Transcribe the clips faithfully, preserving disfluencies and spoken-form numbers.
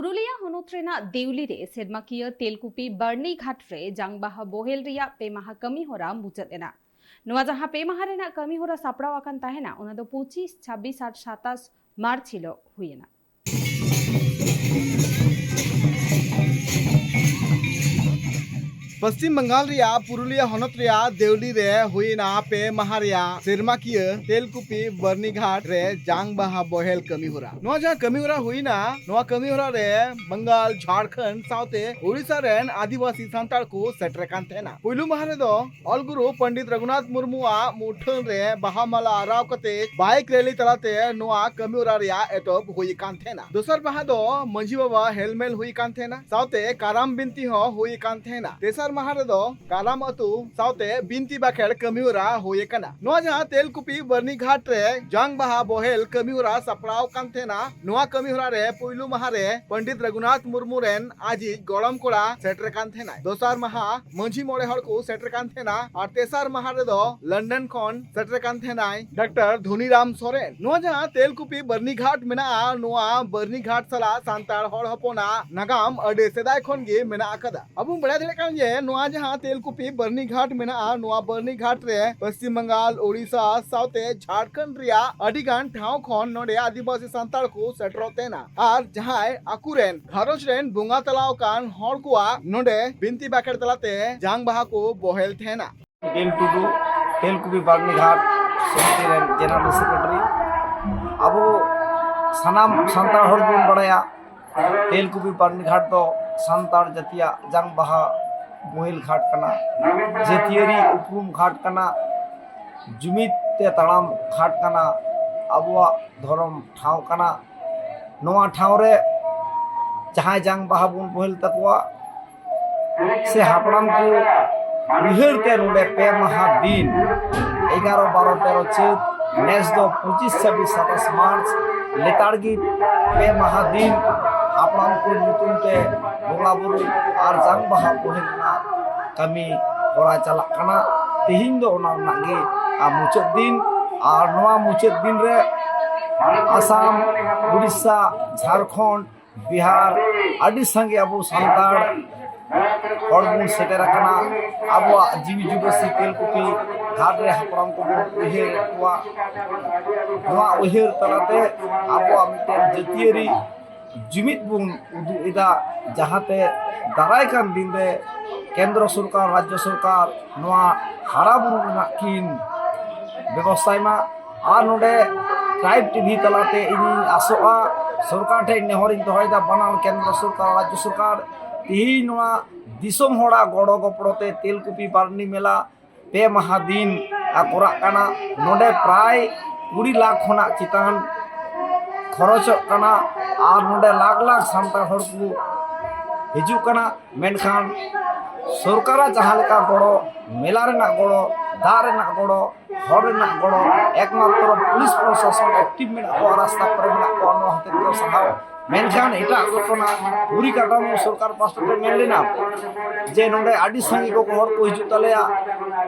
ᱯᱩᱨᱩᱞᱤᱭᱟᱹ ᱦᱚᱱᱚᱛ ᱨᱮᱱᱟᱜ ᱫᱮᱣᱞᱤ ᱨᱮ ᱥᱮᱨᱢᱟᱠᱤᱭᱟᱹ ᱛᱮᱞᱠᱩᱯᱤ ᱵᱟᱨᱱᱤ ᱜᱷᱟᱴ ᱨᱮ ᱡᱟᱝ ᱵᱟᱦᱟ ᱵᱚᱦᱮᱞ ᱨᱮᱭᱟᱜ ᱯᱮ ᱢᱟᱦᱟ ᱠᱟᱹᱢᱤ ᱦᱚᱨᱟ ᱢᱩᱪᱟᱹᱫ ᱮᱱᱟ᱾ ᱱᱚᱣᱟ ᱡᱟᱦᱟᱸ ᱯᱮ ᱢᱟᱦᱟ ᱨᱮᱱᱟᱜ ᱠᱟᱹᱢᱤ ᱦᱚᱨᱟ ᱥᱟᱯᱲᱟᱣ ᱟᱠᱟᱱ ᱛᱟᱦᱮᱱᱟ, ᱚᱱᱟ ᱫᱚ ᱯᱚᱸᱪᱤᱥ, ᱪᱷᱟᱵᱵᱤᱥ ᱟᱨ ᱥᱟᱛᱟᱥ ᱢᱟᱨᱪ ᱦᱤᱞᱳᱜ ᱦᱩᱭ ᱮᱱᱟ᱾ ᱯᱚᱥᱪᱤᱢ ᱵᱟᱝᱜᱟᱞ ᱨᱮᱭᱟᱜ ᱯᱩᱨᱩᱞᱤᱭᱟᱹ ᱦᱚᱱᱚᱛ ᱨᱮᱭᱟᱜ ᱫᱮᱣᱞᱤ ᱨᱮ ᱦᱩᱭᱱᱟ ᱯᱮ ᱢᱟᱦᱟ ᱨᱮᱭᱟᱜ ᱥᱮᱨᱢᱟᱠᱤᱭᱟᱹ ᱛᱮᱞᱠᱩᱯᱤ ᱵᱟᱨᱱᱤᱜᱷᱟᱴ ᱨᱮ ᱡᱟᱝ ᱵᱟᱦᱟ ᱵᱚᱦᱮᱞ ᱠᱟᱹᱢᱤ ᱦᱚᱨᱟ᱾ ᱱᱚᱣᱟ ᱡᱟᱦᱟᱸ ᱠᱟᱹᱢᱤ ᱦᱚᱨᱟ ᱦᱩᱭᱱᱟ, ᱱᱚᱣᱟ ᱠᱟᱹᱢᱤ ᱦᱚᱨᱟ ᱨᱮ ᱵᱟᱝᱜᱟᱞ, ᱡᱷᱟᱲᱠᱷᱚᱸᱰ ᱥᱟᱶᱛᱮ ᱳᱰᱤᱥᱟ ᱨᱮᱱ ᱟᱹᱫᱤᱵᱟᱹᱥᱤ ᱥᱟᱱᱛᱟᱲ ᱠᱚ ᱥᱮᱴᱮᱨ ᱠᱟᱱ ᱛᱟᱦᱮᱱᱟ᱾ ᱯᱩᱭᱞᱩ ᱢᱟᱦᱟ ᱨᱮᱫᱚ ᱚᱞ ᱜᱩᱨᱩ ᱯᱚᱱᱰᱤᱛ ᱨᱚᱜᱷᱩᱱᱟᱛᱷ ᱢᱩᱨᱢᱩᱣᱟᱜ ᱢᱩᱴᱷᱟᱹᱱ ᱨᱮ ᱵᱟᱦᱟ ᱢᱟᱞᱟ ᱟᱨᱟᱣ ᱠᱟᱛᱮ ᱵᱟᱭᱤᱠ ᱨᱮᱞᱤ ᱛᱟᱞᱟᱛᱮ ᱱᱚᱣᱟ ᱠᱟᱹᱢᱤ ᱦᱚᱨᱟ ᱨᱮᱭᱟᱜ ᱮᱛᱚᱦᱚᱵ ᱦᱩᱭ ᱟᱠᱟᱱ ᱛᱟᱦᱮᱱᱟ᱾ ᱫᱚᱥᱟᱨ ᱢᱟᱦᱟ ᱫᱚ ᱢᱟᱹᱡᱷᱤ ᱵᱟᱵᱟ ᱦᱮᱞᱢᱮᱞ ᱦᱩᱭ ᱟᱠᱟᱱ ᱛᱟᱦᱮᱱᱟ, ᱥᱟᱶᱛᱮ ᱠᱟᱨᱟᱢ ᱵᱤᱱᱛᱤ ᱦᱚᱸ ᱦᱩᱭ ᱟᱠᱟᱱ ᱛᱟᱦᱮᱱᱟ᱾ ᱛᱮᱥᱟᱨ ᱢᱟᱦᱟ ᱨᱮᱫᱚ ᱠᱟᱨᱟᱢ ᱟᱹᱛᱩ ᱥᱟᱶᱛᱮ ᱵᱤᱱᱛᱤ ᱵᱟᱠᱷᱮᱲ ᱠᱟᱹᱢᱤ ᱦᱚᱨᱟ ᱦᱩᱭ ᱟᱠᱟᱱᱟ᱾ ᱱᱚᱣᱟ ᱡᱟᱦᱟᱸ ᱛᱮᱞᱠᱩᱯᱤ ᱵᱟᱨᱱᱤ ᱜᱷᱟᱴ ᱨᱮ ᱡᱟᱝ ᱵᱟᱦᱟ ᱵᱚᱦᱮᱞ ᱠᱟᱹᱢᱤ ᱦᱚᱨᱟ ᱥᱟᱯᱲᱟᱣ ᱟᱠᱟᱱ ᱛᱟᱦᱮᱱᱟ, ᱱᱚᱣᱟ ᱠᱟᱹᱢᱤ ᱦᱚᱨᱟ ᱨᱮ ᱯᱩᱭᱞᱩ ᱢᱟᱦᱟ ᱨᱮ ᱯᱚᱱᱰᱤᱛ ᱨᱚᱜᱷᱩᱱᱟᱛᱷ ᱢᱩᱨᱢᱩ ᱨᱮᱱ ᱟᱡᱤᱡ ᱜᱚᱲᱚᱢ ᱠᱚᱲᱟ ᱥᱮᱴᱮᱨ ᱠᱟᱱ ᱛᱟᱦᱮᱱᱟᱭ᱾ ᱫᱚᱥᱟᱨ ᱢᱟᱦᱟ ᱢᱟᱹᱡᱷᱤ ᱢᱚᱬᱮ ᱦᱚᱲ ᱠᱚ ᱥᱮᱴᱮᱨ ᱠᱟᱱ ᱛᱟᱦᱮᱱᱟ ᱟᱨ ᱛᱮᱥᱟᱨ ᱢᱟᱦᱟ ᱨᱮᱫᱚ ᱞᱚᱱᱰᱚᱱ ᱠᱷᱚᱱ ᱥᱮᱴᱮᱨ ᱠᱟᱱ ᱛᱟᱦᱮᱱᱟᱭ ᱰᱟᱠᱛᱟᱨ ᱫᱷᱚᱱᱤᱨᱟᱢ ᱥᱚᱨᱮᱱ᱾ ᱱᱚᱣᱟ ᱡᱟᱦᱟᱸ ᱛᱮᱞᱠᱩᱯᱤ ᱵᱟᱨᱱᱤ ᱜᱷᱟᱴ ᱢᱮᱱᱟᱜᱼᱟ, ᱱᱚᱣᱟ ᱵᱟᱨᱱᱤ ᱜᱷᱟᱴ ᱥᱟᱞᱟᱜ ᱥᱟᱱᱛᱟᱲ ᱦᱚᱲ ᱦᱚᱯᱚᱱᱟᱜ ᱱᱟᱜᱟᱢ ᱟᱹᱰᱤ ᱥᱮᱫᱟᱭ ᱠᱷᱚᱱ ᱜᱮ ᱢᱮᱱᱟᱜ ᱟᱠᱟᱫᱟ᱾ ᱟᱵᱚ ᱵᱚᱱ ᱵᱟᱲᱟᱭ ᱫᱟᱲᱮᱭᱟᱜ ᱠᱟᱱᱟ ᱡᱮ ᱱᱚᱣᱟ ᱡᱟᱦᱟᱸ ᱛᱮᱞᱠᱩᱯᱤ ᱵᱟᱨᱱᱤ ᱜᱷᱟᱴ ᱢᱮᱱᱟᱜᱼᱟ, ᱱᱚᱣᱟ ᱵᱟᱨᱱᱤ ᱜᱷᱟᱴ ᱨᱮ ᱯᱚᱥᱪᱤᱢ ᱵᱟᱝᱜᱟᱞ, ᱳᱰᱤᱥᱟ ᱥᱟᱶᱛᱮ ᱡᱷᱟᱲᱠᱷᱚᱸᱰ ᱨᱮᱭᱟᱜ ᱟᱹᱰᱤ ᱜᱟᱱ ᱴᱷᱟᱶ ᱠᱷᱚᱱ ᱱᱚᱰᱮ ᱟᱹᱫᱤᱵᱟᱹᱥᱤ ᱥᱟᱱᱛᱟᱲ ᱠᱚ ᱥᱮᱴᱮᱨᱚᱜ ᱛᱟᱦᱮᱱᱟ᱾ ᱟᱨ ᱡᱟᱦᱟᱸᱭ ᱟᱠᱚᱨᱮᱱ ᱜᱷᱟᱨᱚᱸᱡᱽ ᱨᱮᱱ ᱵᱚᱸᱜᱟ ᱛᱟᱞᱟᱣ ᱟᱠᱟᱱ ᱦᱚᱲ ᱠᱚᱣᱟᱜ ᱱᱚᱰᱮ ᱵᱤᱱᱛᱤ ᱵᱟᱠᱷᱮᱲ ᱛᱟᱞᱟᱛᱮ ᱡᱟᱝ ᱵᱟᱦᱟ ᱠᱚ ᱵᱚᱦᱮᱞ ᱛᱟᱦᱮᱱᱟ᱾ ᱵᱤᱢ ᱴᱩᱰᱩ, ᱛᱮᱞᱠᱩᱯᱤ ᱵᱟᱨᱱᱤᱜᱷᱟᱴ ᱥᱚᱢᱤᱛᱤ ᱨᱮᱱ ᱡᱮᱱᱟᱨᱮᱞ ᱥᱮᱠᱨᱮᱴᱟᱨᱤ᱾ ᱟᱵᱚ ᱥᱟᱱᱟᱢ ᱥᱟᱱᱛᱟᱲ ᱦᱚᱲ ᱵᱚᱱ ᱵᱟᱲᱟᱭᱟ, ᱛᱮᱞᱠᱩᱯᱤ ᱵᱟᱨᱱᱤᱜᱷᱟᱴ ᱫᱚ ᱥᱟᱱᱛᱟᱲ ᱡᱟᱹᱛᱤᱭᱟᱜ ᱡᱟᱝ ᱵᱟᱦᱟ ᱵᱚᱦᱮᱞ ᱜᱷᱟᱴ ᱠᱟᱱᱟ, ᱡᱟᱹᱛᱤᱭᱟᱹᱨᱤ ᱩᱯᱨᱩᱢ ᱜᱷᱟᱴ ᱠᱟᱱᱟ, ᱡᱩᱢᱤᱫ ᱛᱮ ᱛᱟᱲᱟᱢ ᱜᱷᱟᱴ ᱠᱟᱱᱟ, ᱟᱵᱚᱣᱟᱜ ᱫᱷᱚᱨᱚᱢ ᱴᱷᱟᱶ ᱠᱟᱱᱟ᱾ ᱱᱚᱣᱟ ᱴᱷᱟᱶ ᱨᱮ ᱡᱟᱦᱟᱸᱭ ᱡᱟᱝ ᱵᱟᱦᱟ ᱵᱚᱱ ᱵᱚᱦᱮᱞ ᱛᱟᱠᱚᱣᱟ, ᱥᱮ ᱦᱟᱯᱲᱟᱢ ᱠᱚ ᱩᱭᱦᱟᱹᱨ ᱛᱮ ᱱᱚᱰᱮ ᱯᱮ ᱢᱟᱦᱟ ᱫᱤᱱ, ᱮᱜᱟᱨᱚ, ᱵᱟᱨᱚ, ᱛᱮᱨᱚ ᱪᱟᱹᱛ, ᱱᱮᱥ ᱫᱚ ᱯᱚᱸᱪᱤᱥ, ᱪᱷᱟᱵᱵᱤᱥ, ᱥᱟᱛᱟᱥ ᱢᱟᱨᱪ ᱞᱮᱛᱟᱲ ᱜᱮ ᱯᱮ ᱢᱟᱦᱟ ᱫᱤᱱ ᱦᱟᱯᱲᱟᱢ ᱠᱚ ᱧᱩᱛᱩᱢ ᱛᱮ ᱵᱚᱸᱜᱟ ᱵᱩᱨᱩ ᱟᱨ ᱡᱟᱝ ᱵᱟᱦᱟ ᱵᱚᱦᱮᱞ ᱨᱮᱱᱟᱜ ᱠᱟᱹᱢᱤ ᱦᱚᱨᱟ ᱪᱟᱞᱟᱜ ᱠᱟᱱᱟ᱾ ᱛᱮᱦᱮᱧ ᱫᱚ ᱚᱱᱟ ᱨᱮᱱᱟᱜ ᱜᱮ, ᱟᱨ ᱢᱩᱪᱟᱹᱫ ᱫᱤᱱ, ᱟᱨ ᱱᱚᱣᱟ ᱢᱩᱪᱟᱹᱫ ᱫᱤᱱ ᱨᱮ ᱟᱥᱟᱢ, ᱩᱲᱤᱥᱥᱟ, ᱡᱷᱟᱲᱠᱷᱚᱸᱰ, ᱵᱤᱦᱟᱨ ᱟᱹᱰᱤ ᱥᱟᱸᱜᱮ ᱟᱵᱚ ᱥᱟᱱᱛᱟᱲ ᱦᱚᱲ ᱵᱚᱱ ᱥᱮᱴᱮᱨ ᱟᱠᱟᱱᱟ᱾ ᱟᱵᱚᱣᱟᱜ ᱡᱤᱣᱤ ᱡᱩᱰᱟᱹᱥᱤ ᱛᱮᱞᱠᱩᱯᱤ ᱜᱷᱟᱴ ᱨᱮ ᱦᱟᱯᱲᱟᱢ ᱠᱚᱵᱚᱱ ᱩᱭᱦᱟᱹᱨᱮᱫ ᱠᱚᱣᱟ᱾ ᱱᱚᱣᱟ ᱩᱭᱦᱟᱹᱨ ᱛᱟᱞᱟᱛᱮ ᱟᱵᱚᱣᱟᱜ ᱢᱤᱫᱴᱮᱱ ᱡᱟᱹᱛᱤᱭᱟᱹᱨᱤ ᱡᱩᱢᱤᱫ ᱵᱚᱱ ᱩᱫᱩᱜ ᱮᱫᱟ, ᱡᱟᱦᱟᱸᱛᱮ ᱫᱟᱨᱟᱭ ᱠᱟᱱ ᱫᱤᱱ ᱨᱮ ᱠᱮᱱᱫᱨᱚ ᱥᱚᱨᱠᱟᱨ, ᱨᱟᱡᱽᱡᱚ ᱥᱚᱨᱠᱟᱨ ᱱᱚᱣᱟ ᱦᱟᱨᱟ ᱵᱩᱨᱩ ᱨᱮᱱᱟᱜ ᱠᱤᱱ ᱵᱮᱵᱚᱥᱛᱷᱟᱭ ᱢᱟ᱾ ᱟᱨ ᱱᱚᱰᱮ ᱴᱨᱟᱭᱤᱵᱽ ᱴᱤᱵᱷᱤ ᱛᱟᱞᱟᱛᱮ ᱤᱧᱤᱧ ᱟᱥᱚᱜᱼᱟ, ᱥᱚᱨᱠᱟᱨ ᱴᱷᱮᱱ ᱱᱮᱦᱚᱨᱤᱧ ᱫᱚᱦᱚᱭᱮᱫᱟ, ᱵᱟᱱᱟᱨ ᱠᱮᱱᱫᱨᱚ ᱥᱚᱨᱠᱟᱨ, ᱨᱟᱡᱽᱡᱚ ᱥᱚᱨᱠᱟᱨ, ᱛᱤᱦᱤᱧ ᱱᱚᱣᱟ ᱫᱤᱥᱚᱢ ᱦᱚᱲᱟᱜ ᱜᱚᱲᱚ ᱜᱚᱯᱚᱲᱚ ᱛᱮ ᱛᱮᱞᱠᱩᱯᱤ ᱵᱟᱨᱱᱤ ᱢᱮᱞᱟ ᱯᱮ ᱢᱟᱦᱟ ᱫᱤᱱ ᱠᱚᱨᱟᱜ ᱠᱟᱱᱟ᱾ ᱱᱚᱰᱮ ᱯᱨᱟᱭ ᱠᱩᱲᱤ ᱞᱟᱠᱷ ᱠᱷᱚᱱᱟᱜ ᱪᱮᱛᱟᱱ ᱠᱷᱚᱨᱚᱪᱚᱜ ᱠᱟᱱᱟ᱾ ᱟᱨ ᱱᱚᱰᱮ ᱞᱟᱠᱷ ᱞᱟᱠᱷ ᱥᱟᱱᱛᱟᱲ ᱦᱚᱲ ᱠᱚ ᱦᱤᱡᱩᱜ ᱠᱟᱱᱟ᱾ ᱢᱮᱱᱠᱷᱟᱱ ᱥᱚᱨᱠᱟᱨᱟᱜ ᱡᱟᱦᱟᱸ ᱞᱮᱠᱟ ᱜᱚᱲᱚ, ᱢᱮᱞᱟ ᱨᱮᱱᱟᱜ ᱜᱚᱲᱚ, ᱫᱟᱜ ᱨᱮᱱᱟᱜ ᱜᱚᱲᱚ, ᱦᱚᱲ ᱨᱮᱱᱟᱜ ᱜᱚᱲᱚ, ᱮᱠᱢᱟᱛᱨᱚ ᱯᱩᱞᱤᱥ ᱯᱨᱚᱥᱟᱥᱚᱱ ᱮᱠᱴᱤᱵᱷ ᱢᱮᱱᱟᱜ ᱠᱚᱣᱟ, ᱨᱟᱥᱛᱟ ᱠᱚᱨᱮ ᱢᱮᱱᱟᱜ ᱠᱚᱣᱟ, ᱱᱚᱣᱟ ᱦᱚᱛᱮᱡ ᱛᱮ ᱥᱟᱦᱟᱣ᱾ ᱢᱮᱱᱠᱷᱟᱱ ᱮᱴᱟᱜ ᱜᱷᱚᱴᱚᱱᱟ, ᱯᱚᱨᱤᱠᱟᱴᱷᱟᱢᱳ ᱥᱚᱨᱠᱟᱨ ᱯᱟᱥᱴᱟ ᱛᱮ ᱢᱮᱱ ᱞᱮᱱᱟ ᱡᱮ ᱱᱚᱰᱮ ᱟᱹᱰᱤ ᱥᱟᱸᱜᱮ ᱠᱚ ᱦᱚᱲ ᱠᱚ ᱦᱤᱡᱩᱜ ᱛᱟᱞᱮᱭᱟ,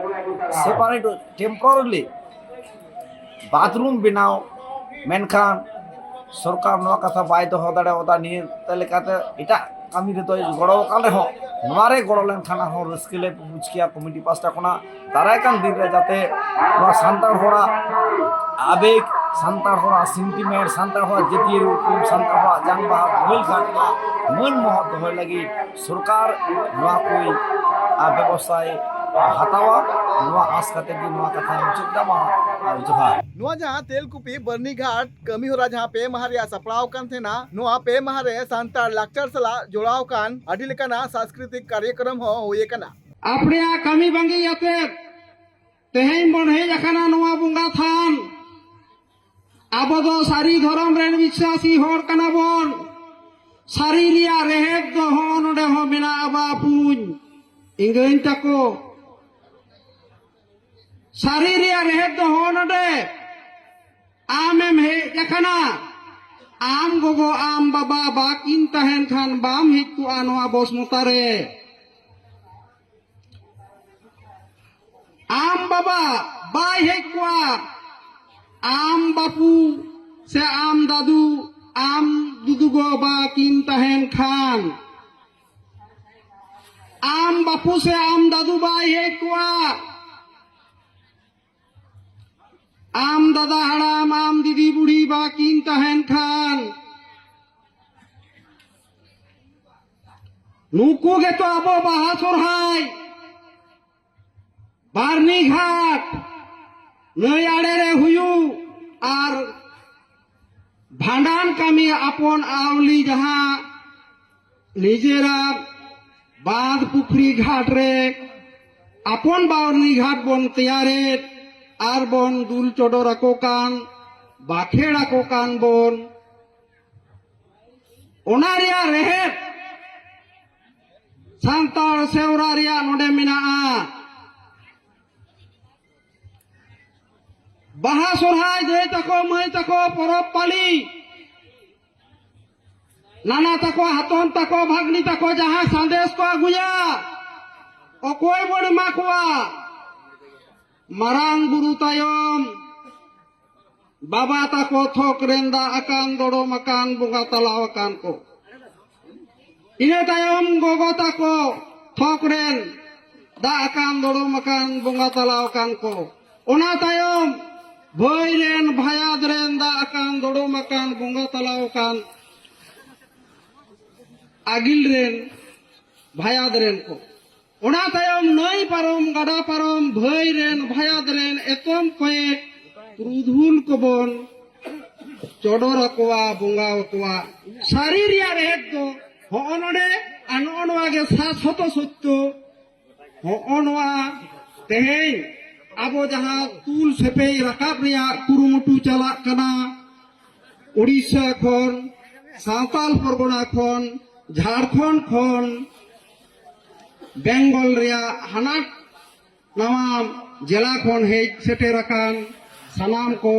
ᱥᱮᱯᱟᱨᱮᱴ ᱴᱮᱢᱯᱳᱨᱟᱨᱤᱞᱤ ᱵᱟᱛᱷᱨᱩᱢ ᱵᱮᱱᱟᱣ, ᱢᱮᱱᱠᱷᱟᱱ ᱥᱚᱨᱠᱟᱨ ᱱᱚᱣᱟ ᱠᱟᱛᱷᱟ ᱵᱟᱭ ᱫᱚᱦᱚ ᱫᱟᱲᱮᱭᱟᱫᱟ᱾ ᱱᱤᱭᱟᱹ ᱞᱮᱠᱟᱛᱮ ᱮᱴᱟᱜ ᱠᱟᱹᱢᱤ ᱨᱮᱫᱚᱭ ᱜᱚᱲᱚ ᱟᱠᱟᱱ ᱨᱮᱦᱚᱸ, ᱱᱚᱣᱟ ᱨᱮ ᱜᱚᱲᱚ ᱞᱮᱱᱠᱷᱟᱱ ᱟᱨᱦᱚᱸ ᱨᱟᱹᱥᱠᱟᱹ ᱞᱮ ᱵᱩᱡᱽ ᱠᱮᱭᱟ ᱠᱚᱢᱤᱴᱤ ᱯᱟᱥᱴᱟ ᱠᱷᱚᱱᱟᱜ᱾ ᱫᱟᱨᱟᱭ ᱠᱟᱱ ᱫᱤᱱ ᱨᱮ ᱡᱟᱛᱮ ᱱᱚᱣᱟ ᱥᱟᱱᱛᱟᱲ ᱦᱚᱲᱟᱜ ᱟᱵᱮᱜᱽ, ᱥᱟᱱᱛᱟᱲ ᱦᱚᱲᱟᱜ ᱥᱮᱱᱴᱤᱢᱮᱱᱴ, ᱥᱟᱱᱛᱟᱲ ᱦᱚᱲᱟᱜ ᱡᱟᱹᱛᱤᱭᱟᱹᱨᱤ ᱩᱯᱨᱩᱢ, ᱥᱟᱱᱛᱟᱲ ᱦᱚᱲᱟᱜ ᱡᱟᱝ ᱵᱟᱦᱟ ᱵᱟᱹᱞ ᱜᱷᱟᱴ ᱨᱮᱱᱟᱜ ᱢᱟᱹᱱ ᱢᱚᱦᱚᱛ ᱫᱚᱦᱚᱭ ᱞᱟᱹᱜᱤᱫ ᱥᱚᱨᱠᱟᱨ ᱱᱚᱣᱟ ᱠᱚᱭ, ᱟ, ᱵᱮᱵᱚᱥᱛᱷᱟᱭ ᱦᱟᱛᱟᱣᱟ᱾ ᱱᱚᱣᱟ ᱟᱸᱥ ᱠᱟᱛᱮ ᱜᱮ ᱱᱚᱣᱟ ᱠᱟᱛᱷᱟᱧ ᱢᱩᱪᱟᱹᱫ ᱮᱫᱟ᱾ ᱢᱟ, ᱟ, ᱡᱚᱦᱟᱨ᱾ ᱱᱚᱣᱟ ᱡᱟᱦᱟᱸ ᱛᱮᱞᱠᱩᱯᱤ ᱵᱟᱹᱨᱱᱤ ᱜᱷᱟᱴ ᱠᱟᱹᱢᱤ ᱦᱚᱨᱟ ᱡᱟᱦᱟᱸ ᱯᱮ ᱢᱟᱦᱟ ᱨᱮᱭᱟᱜ ᱥᱟᱯᱲᱟᱣ ᱟᱠᱟᱱ ᱛᱟᱦᱮᱱᱟ, ᱱᱚᱣᱟ ᱯᱮ ᱢᱟᱦᱟ ᱨᱮ ᱥᱟᱱᱛᱟᱲ ᱞᱟᱠᱪᱟᱨ ᱥᱟᱞᱟᱜ ᱡᱚᱲᱟᱣ ᱟᱠᱟᱱ ᱟᱹᱰᱤ ᱞᱮᱠᱟᱱᱟᱜ ᱥᱟᱝᱥᱠᱨᱤᱛᱤᱠ ᱠᱟᱨᱭᱚᱠᱨᱚᱢ ᱦᱚᱸ ᱦᱩᱭ ᱟᱠᱟᱱᱟ᱾ ᱟᱯᱲᱮᱭᱟᱜ ᱠᱟᱹᱢᱤ ᱵᱟᱹᱜᱤ ᱟᱛᱮᱫ ᱛᱮᱦᱮᱧ ᱵᱚᱱ ᱦᱮᱡ ᱟᱠᱟᱱᱟ ᱱᱚᱣᱟ ᱵᱚᱸᱜᱟ ᱛᱷᱟᱱ᱾ ᱟᱵᱚ ᱫᱚ ᱥᱟᱹᱨᱤ ᱫᱷᱚᱨᱚᱢ ᱨᱮᱱ ᱵᱤᱥᱣᱟᱥᱤ ᱦᱚᱲ ᱠᱟᱱᱟ ᱵᱚᱱ᱾ ᱥᱟᱹᱨᱤ ᱨᱮᱭᱟᱜ ᱨᱮᱦᱮᱫ ᱫᱚ ᱦᱚᱸ ᱱᱚᱰᱮ ᱦᱚᱸ ᱢᱮᱱᱟᱜᱼᱟ, ᱵᱟᱯᱩᱧ, ᱮᱸᱜᱟᱹᱧ ᱛᱟᱠᱚ᱾ ᱥᱟᱹᱨᱤ ᱨᱮᱭᱟᱜ ᱨᱮᱦᱮᱫ ᱫᱚ ᱦᱚᱸ ᱱᱚᱰᱮ ᱟᱢᱮᱢ ᱦᱮᱡ ᱟᱠᱟᱱᱟ᱾ ᱟᱢ ᱜᱚᱜᱚ, ᱟᱢ ᱵᱟᱵᱟ ᱵᱟᱠᱤᱱ ᱛᱟᱦᱮᱱ ᱠᱷᱟᱱ ᱵᱟᱢ ᱦᱮᱡ ᱠᱚᱜᱼᱟ ᱱᱚᱣᱟ ᱵᱚᱥᱢᱚᱛᱟ ᱨᱮ᱾ ᱟᱢ ᱵᱟᱵᱟ ᱵᱟᱭ ᱦᱮᱡ ᱠᱚᱜᱼᱟ, ᱟᱢ ᱵᱟᱯᱩ ᱥᱮ ᱟᱢ ᱫᱟᱫᱩ ᱟᱢ ᱫᱩᱫᱩ ᱜᱚ ᱵᱟ ᱠᱤᱱ ᱛᱟᱦᱮᱱ ᱠᱷᱟᱱ, ᱟᱢ ᱵᱟᱹᱯᱩ ᱥᱮ ᱟᱢ ᱫᱟᱫᱩ ᱵᱟᱭ ᱦᱮᱡ ᱠᱚᱜᱼᱟ, ᱟᱢ ᱫᱟᱫᱟ ᱦᱟᱲᱟᱢ, ᱟᱢ ᱫᱤᱫᱤ ᱵᱩᱲᱦᱤ ᱵᱟ ᱠᱤᱱ ᱛᱟᱦᱮᱱ ᱠᱷᱟᱱ, ᱱᱩᱠᱩ ᱜᱮᱛᱚ ᱟᱵᱚ ᱵᱟᱦᱟ ᱥᱚᱨᱦᱟᱭ, ᱵᱟᱨᱱᱤ ᱜᱷᱟᱴ, ᱱᱟᱹᱭ ᱟᱲᱮ ᱨᱮ ᱦᱩᱭᱩᱜ ᱟᱨ ᱵᱷᱟᱸᱰᱟᱱ ᱠᱟᱹᱢᱤ ᱟᱯᱚᱱ ᱟᱣᱞᱤ ᱡᱟᱦᱟᱸ ᱱᱤᱡᱮᱨᱟᱜ ᱵᱟᱸᱫᱽ ᱯᱩᱠᱷᱨᱤ ᱜᱷᱟᱴ ᱨᱮ ᱟᱯᱚᱱ ᱵᱟᱨᱱᱤ ᱜᱷᱟᱴ ᱵᱚᱱ ᱛᱮᱭᱟᱨᱮᱫ ᱟᱨ ᱵᱚᱱ ᱫᱩᱞ ᱪᱚᱰᱚᱨ ᱟᱠᱚ ᱠᱟᱱ, ᱵᱟᱠᱷᱮᱲ ᱟᱠᱚ ᱠᱟᱱ ᱵᱚᱱ, ᱚᱱᱟ ᱨᱮᱭᱟᱜ ᱨᱮᱦᱮᱫ ᱥᱟᱱᱛᱟᱲ ᱥᱮᱣᱨᱟ ᱨᱮᱭᱟᱜ ᱱᱚᱰᱮ ᱢᱮᱱᱟᱜᱼᱟ᱾ ᱵᱟᱦᱟ ᱥᱚᱨᱦᱟᱭ ᱫᱟᱹᱭ ᱛᱟᱠᱚ ᱢᱟᱹᱭ ᱛᱟᱠᱚ ᱯᱚᱨᱚᱵᱽ ᱯᱟᱹᱞᱤ, ᱱᱟᱱᱟ ᱛᱟᱠᱚ, ᱦᱟᱛᱚᱢ ᱛᱟᱠᱚ, ᱵᱷᱟᱜᱽᱱᱤ ᱛᱟᱠᱚ ᱡᱟᱦᱟᱸ ᱥᱟᱸᱫᱮᱥ ᱠᱚ ᱟᱹᱜᱩᱭᱟ, ᱚᱠᱚᱭ ᱵᱚᱱ ᱮᱢᱟ ᱠᱚᱣᱟ? ᱢᱟᱨᱟᱝ ᱵᱩᱨᱩ ᱛᱟᱭᱚᱢ ᱵᱟᱵᱟ ᱛᱟᱠᱚ ᱛᱷᱚᱠ ᱨᱮᱱ ᱫᱟᱜ ᱟᱠᱟᱱ ᱫᱚᱲᱚᱢ ᱟᱠᱟᱱ ᱵᱚᱸᱜᱟ ᱛᱟᱞᱟᱣ ᱟᱠᱟᱱ ᱠᱚ᱾ ᱤᱱᱟᱹ ᱛᱟᱭᱚᱢ ᱜᱚᱜᱚ ᱛᱟᱠᱚ ᱛᱷᱚᱠ ᱨᱮᱱ ᱫᱟᱜ ᱟᱠᱟᱱ ᱫᱚᱲᱚᱢ ᱟᱠᱟᱱ ᱵᱚᱸᱜᱟ ᱛᱟᱞᱟᱣ ᱟᱠᱟᱱ ᱠᱚ᱾ ᱚᱱᱟ ᱛᱟᱭᱚᱢ ᱵᱷᱟᱹᱭ ᱨᱮᱱ ᱵᱷᱟᱭᱟᱫ ᱨᱮᱱ ᱫᱟᱜ ᱟᱠᱟᱱ ᱫᱚᱲᱚᱢ ᱟᱠᱟᱱ ᱵᱚᱸᱜᱟ ᱛᱟᱞᱟᱣ ᱟᱠᱟᱱ ᱟᱹᱜᱤᱞ ᱨᱮᱱ ᱵᱷᱟᱭᱟᱫ ᱨᱮᱱ ᱠᱚ᱾ ᱚᱱᱟ ᱛᱟᱭᱚᱢ ᱱᱟᱹᱭ ᱯᱟᱨᱚᱢ, ᱜᱟᱰᱟ ᱯᱟᱨᱚᱢ, ᱵᱷᱟᱹᱭ ᱨᱮᱱ, ᱵᱷᱟᱭᱟᱫ ᱨᱮᱱ, ᱮᱛᱚᱢ ᱠᱚᱭᱮᱠ ᱯᱩᱨᱩᱫᱷᱩᱞ ᱠᱚᱵᱚᱱ ᱪᱚᱰᱚᱨ ᱟᱠᱚᱣᱟ, ᱵᱚᱸᱜᱟ ᱟᱠᱚᱣᱟ᱾ ᱥᱟᱹᱨᱤ ᱨᱮᱭᱟᱜ ᱨᱮᱦᱮᱫ ᱫᱚ ᱦᱚᱸᱜᱼᱚ ᱱᱚᱰᱮ ᱟᱨ ᱱᱚᱜᱼᱚ ᱱᱚᱣᱟ ᱜᱮ ᱥᱟᱥᱚᱛ ᱥᱚᱛᱭᱚ᱾ ᱦᱚᱸᱜᱼᱚ ᱱᱚᱣᱟ ᱛᱮᱦᱮᱧ ᱟᱵᱚ ᱡᱟᱦᱟᱸ ᱛᱩᱞ ᱥᱮᱯᱮᱧ ᱨᱟᱠᱟᱵ ᱨᱮᱭᱟᱜ ᱠᱩᱨᱩᱢᱩᱴᱩ ᱪᱟᱞᱟᱜ ᱠᱟᱱᱟ, ᱩᱲᱤᱥᱥᱟ ᱠᱷᱚᱱ, ᱥᱟᱶᱛᱟᱞ ᱯᱚᱨᱜᱚᱱᱟ ᱠᱷᱚᱱ, ᱡᱷᱟᱲᱠᱷᱚᱸᱰ ᱠᱷᱚᱱ, ᱵᱮᱝᱜᱚᱞ ᱨᱮᱭᱟᱜ ᱦᱟᱱᱟ ᱱᱟᱣᱟ ᱡᱮᱞᱟ ᱠᱷᱚᱱ ᱦᱮᱡ ᱥᱮᱴᱮᱨ ᱟᱠᱟᱱ ᱥᱟᱱᱟᱢ ᱠᱚ,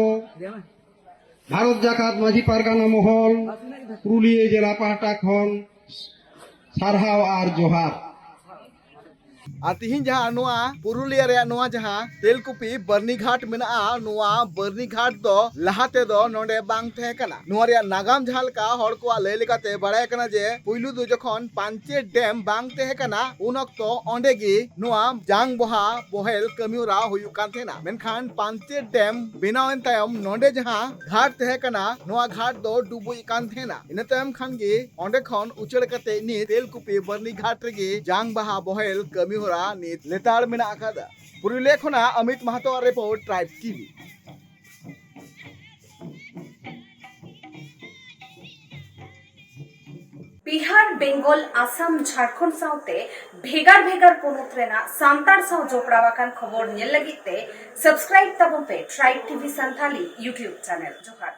ᱵᱷᱟᱨᱚᱛ ᱡᱟᱠᱟᱛ ᱢᱟᱹᱡᱷᱤ ᱯᱟᱨᱜᱟᱱᱟ ᱢᱚᱦᱚᱞ, ᱯᱩᱨᱩᱞᱤᱭᱟᱹ ᱡᱮᱞᱟ ᱯᱟᱦᱴᱟ ᱠᱷᱚᱱ ᱥᱟᱨᱦᱟᱣ ᱟᱨ ᱡᱚᱦᱟᱨ᱾ ᱟᱨ ᱛᱤᱦᱤᱧ ᱡᱟᱦᱟᱸ ᱱᱚᱣᱟ ᱯᱩᱨᱩᱞᱤᱭᱟᱹ ᱨᱮᱭᱟᱜ ᱱᱚᱣᱟ ᱡᱟᱦᱟᱸ ᱛᱮᱞᱠᱩᱯᱤ ᱵᱟᱹᱨᱱᱤ ᱜᱷᱟᱴ ᱢᱮᱱᱟᱜᱼᱟ, ᱱᱚᱣᱟ ᱵᱟᱹᱨᱱᱤ ᱜᱷᱟᱴ ᱫᱚ ᱞᱟᱦᱟ ᱛᱮᱫᱚ ᱱᱚᱰᱮ ᱵᱟᱝ ᱛᱟᱦᱮᱸ ᱠᱟᱱᱟ᱾ ᱱᱚᱣᱟ ᱨᱮᱭᱟᱜ ᱱᱟᱜᱟᱢ ᱡᱟᱦᱟᱸ ᱞᱮᱠᱟ ᱦᱚᱲ ᱠᱚᱣᱟᱜ ᱞᱟᱹᱭ ᱞᱮᱠᱟᱛᱮ ᱵᱟᱲᱟᱭ ᱠᱟᱱᱟ ᱡᱮ ᱯᱩᱭᱞᱩ ᱫᱚ ᱡᱚᱠᱷᱚᱱ ᱯᱟᱧᱪᱮᱛ ᱰᱮᱢ ᱵᱟᱝ ᱛᱟᱦᱮᱸ ᱠᱟᱱᱟ, ᱩᱱ ᱚᱠᱛᱚ ᱚᱸᱰᱮ ᱜᱮ ᱱᱚᱣᱟ ᱡᱟᱝ ᱵᱟᱦᱟ ᱵᱚᱦᱮᱞ ᱠᱟᱹᱢᱤ ᱦᱚᱨᱟ ᱦᱩᱭᱩᱜ ᱠᱟᱱ ᱛᱟᱦᱮᱱᱟ᱾ ᱢᱮᱱᱠᱷᱟᱱ ᱯᱟᱧᱪᱮᱛ ᱰᱮᱢ ᱵᱮᱱᱟᱣ ᱮᱱ ᱛᱟᱭᱚᱢ ᱱᱚᱰᱮ ᱡᱟᱦᱟᱸ ᱜᱷᱟᱴ ᱛᱟᱦᱮᱸ ᱠᱟᱱᱟ, ᱱᱚᱣᱟ ᱜᱷᱟᱴ ᱫᱚ ᱰᱩᱵᱩᱡ ᱠᱟᱱ ᱛᱟᱦᱮᱱᱟ᱾ ᱤᱱᱟᱹ ᱛᱟᱭᱚᱢ ᱠᱷᱟᱱ ᱜᱮ ᱚᱸᱰᱮ ᱠᱷᱚᱱ ᱩᱪᱟᱹᱲ ᱠᱟᱛᱮ ᱱᱤᱛ ᱛᱮᱞᱠᱩᱯᱤ ᱵᱟᱹᱨᱱᱤ ᱜᱷᱟᱴ ᱨᱮᱜᱮ ᱡᱟᱝ ᱵᱟᱦᱟ ᱵᱚᱦᱮᱞ ᱠᱟᱹᱢᱤ ᱦᱚᱨᱟ ᱱᱤᱛ ᱞᱮᱛᱟᱲ ᱢᱮᱱᱟᱜ ᱟᱠᱟᱫᱟ᱾ ᱯᱩᱨᱩᱞᱤᱭᱟᱹ ᱠᱷᱚᱱᱟᱜ ᱟᱢᱤᱛ ᱢᱟᱦᱟᱛᱚᱣᱟᱜ report, tribe TV. Bihar, Bengal, Assam, Jharkhand ᱥᱟᱶᱛᱮ ᱵᱷᱮᱜᱟᱨ ᱵᱷᱮᱜᱟᱨ ᱯᱚᱱᱚᱛ ᱨᱮᱱᱟᱜ ᱥᱟᱱᱛᱟᱲ ᱥᱟᱶ ᱡᱚᱯᱲᱟᱣ ᱟᱠᱟᱱ ᱠᱷᱚᱵᱚᱨ ᱧᱮᱞ ᱞᱟᱹᱜᱤᱫ ᱛᱮ subscribe ᱛᱟᱵᱚᱱ ᱯᱮ tribe TV Santali YouTube channel᱾ ᱡᱚᱦᱟᱨ᱾